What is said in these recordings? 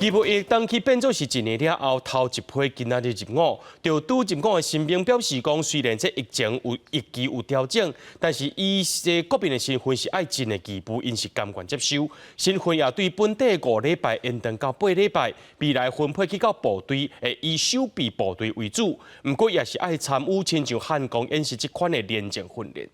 義務役當期變做是一年了後，頭一批今仔日入伍，就拄入伍的新兵表示講，雖然這疫情有役期有調整，但是以這國民的身份是愛盡的義務，𪜶是甘願接受。新訓也對本底5禮拜延長到8禮拜，未來分配去到部隊會以守備部隊為主，毋過也是愛參與親像漢光演習這款的聯戰訓練。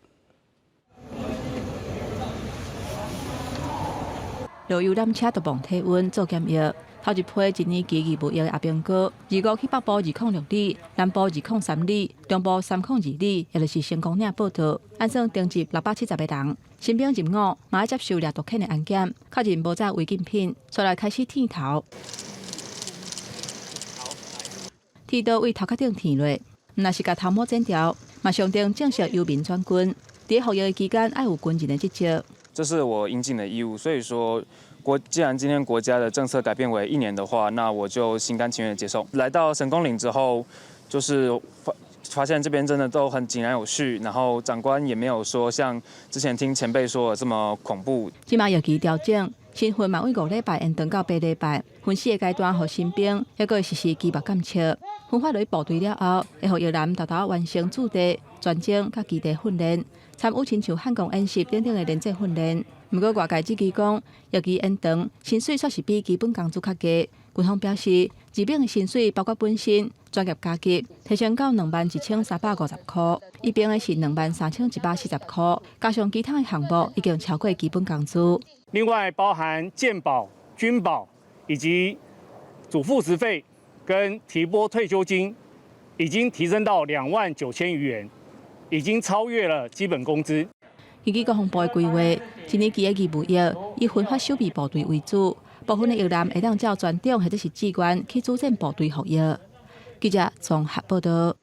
落遊覽車都磅體溫做檢疫，頭一批一年期義務役的阿兵哥，二五去北部206里，南部203里，中部302里，也就是成功嶺報到，按算徵集670個人。新兵入伍，嘛愛接受掠毒犬的安檢，確認無炸違禁品，煞來開始剃頭。剃刀對頭殼頂剃落，毋若是共頭毛剪掉，嘛象徵正式由民轉軍。佇服役的期間，愛有軍人的職責。這是我應盡的義務，所以說既然今天國家的政策改變為一年的話，那我就心甘情願接受。來到成功嶺之後，就是發現這邊真的都很井然有序，然後長官也沒有說像之前聽前輩說的這麼恐怖。這馬役期調整，新訓嘛對5禮拜延長到8禮拜，分四個階段予新兵，猶閣會實施肌肉監測。分發落去部隊了後，會予役男沓沓完成駐地、專精佮基地訓練，參與親像漢光演習等等的聯戰訓練。毋過外界質疑講，役期延長，薪水煞是比基本工資較低。軍方表示，二丙的薪水包括本薪、專業加給，提升到21,350塊；一丙的是23,140塊，加上其他的項目，已經超過基本工資。另外，包含健保、軍保以及主副食費跟提撥退休金，已經提升到29,000餘元，已經超越了基本工資。根據國防部的規劃，一年期的義務役以分發守備部隊為主，部分的役男會當照專長或者是志願去主戰部隊服役。記者綜合報道。